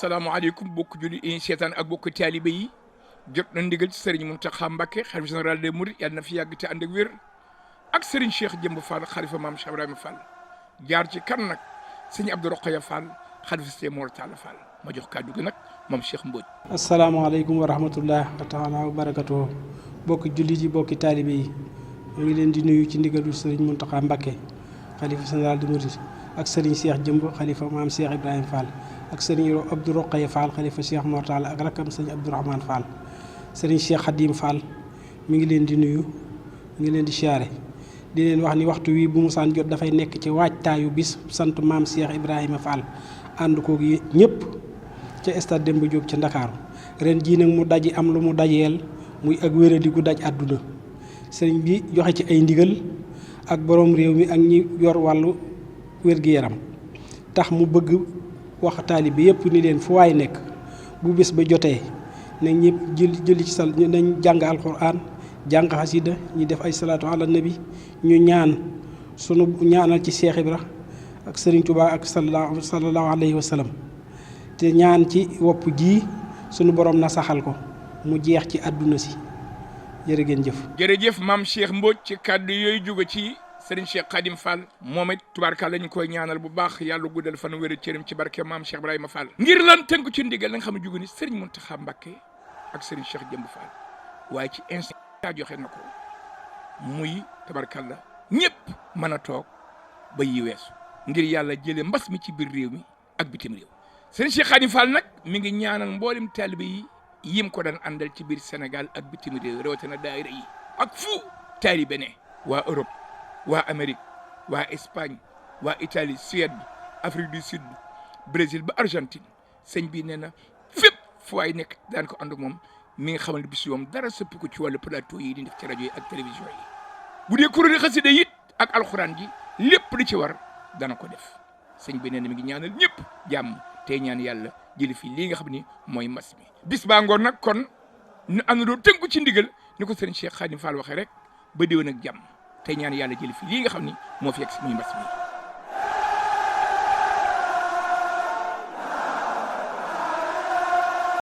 asalaamaaleykum bokk julli yi seetaan ak bokk taalibe yi jot na ndigal ci Serigne Mountakha Mbacké xalifa général des Mourides yàlla na fi yàgg te ànd ak wér ak Serigne Cheikh Jëmb Fall xalifa maam Cheikh Ibrahima Fall jaar ci kan nag Serigne Abdou Rokhaya Fall xalifa Serigne Mor Talla Fall ma jox kàddu gi nag moom Cheikh Mbodj. asalaamaaleykum wa rahmatullah taala wa barakatuh bokk julli yi bokki taalibe yi ñu ngi leen di nuyu ci ndigalu Serigne Mountakha Mbacké xalifa général des Mourides ak Serigne Cheikh Jëmb xalifa maam Cheikh Ibrahima Fall ak Serigne Abdou Rokhaya Fall xalifa Cheikh Mor Talla ak rakkam Serigne Abdourahmane Fall Serigne Cheikh Khadim Fall mi ngi leen di nuyu mi ngi leen di siyaare di leen wax ni waxtu wi bu musaan jot dafay nekk ci waajtaayu bis sant maam Cheikh Ibrahima Fall ànd koog yi ñëpp ca stade Demba Diop ca Ndakaaru ren jii nag mu daji am lu mu dajeel muy ak wéradi gu daj àdduna sëriñ bi joxe ci ay ndigal ak borom réew mi ak ñi yor wàllu wér-gi-yaram tax mu bëgg wax taalibe yëpp ni leen fu waay nekk bu bés ba jotee nañ ñëpp jëli ci sal nañ jàng alxuraan jàng xasida ñu def ay salaatu ala nabi ñu ñaan sunu ñaanal ci Cheikh Ibra ak Serigne Touba ak sallallahu alayhi wa sallam te ñaan ci wopp ji sunu borom na saxal ko mu jeex ci àdduna si jërë ngeen jëf. jërëjëf maam Cheikh Mbodj ci kàddu yooyu jóge ci Serigne Cheikh Khadim Fall moom it tubaarkàlla ñu koy ñaanal bu baax yàlla guddal fan wér cëram ci barke maam Cheikh Ibrahima Fall. ngir lan tënku ci ndigal la nga xam ne jóge ni Serigne Mountakha Mbacké ak Serigne Cheikh Jëmb Fall waaye ci instant joxe na ko muy tubaarkàlla ñëpp mën a toog ba yi weesu ngir yàlla jëlee mbas mi ci biir réew mi ak bitim réew. Serigne Cheikh Khadim Fall nag mi ngi ñaanal mboolem taalibe yi yim ko daan àndal ci biir Sénégal ak bitim réew rawatina daayira yi ak fu taalibe ne waa Europe waa Amérique waa Espagne waa Italie Suède Afrique du Sud Brésil ba Argentine sëñ bi nee na fépp fu waay nekk daan ko ànd ak moom mi nga xamal ne bis yoom dara sëpp ko ci wàllu plateau yi di def ci rajo yi ak télévision yi bu dee kuréel xasida it ak alxuraan ji lépp li ci war dana ko def sëñ bi nee na mi ngi ñaanal ñëpp jàmm tey ñaan yàlla jëli fii lii nga xam ni mooy mas mi bis baa ngoon nag kon ñu àndandoo tënku ci ndigal ni ko sëriñ Cheikh Khadim Fall waxee rek ba déwén ak jàmm tey ñaan yàlla jëli fii lii nga xam ni moo fi yegg si muy mas mi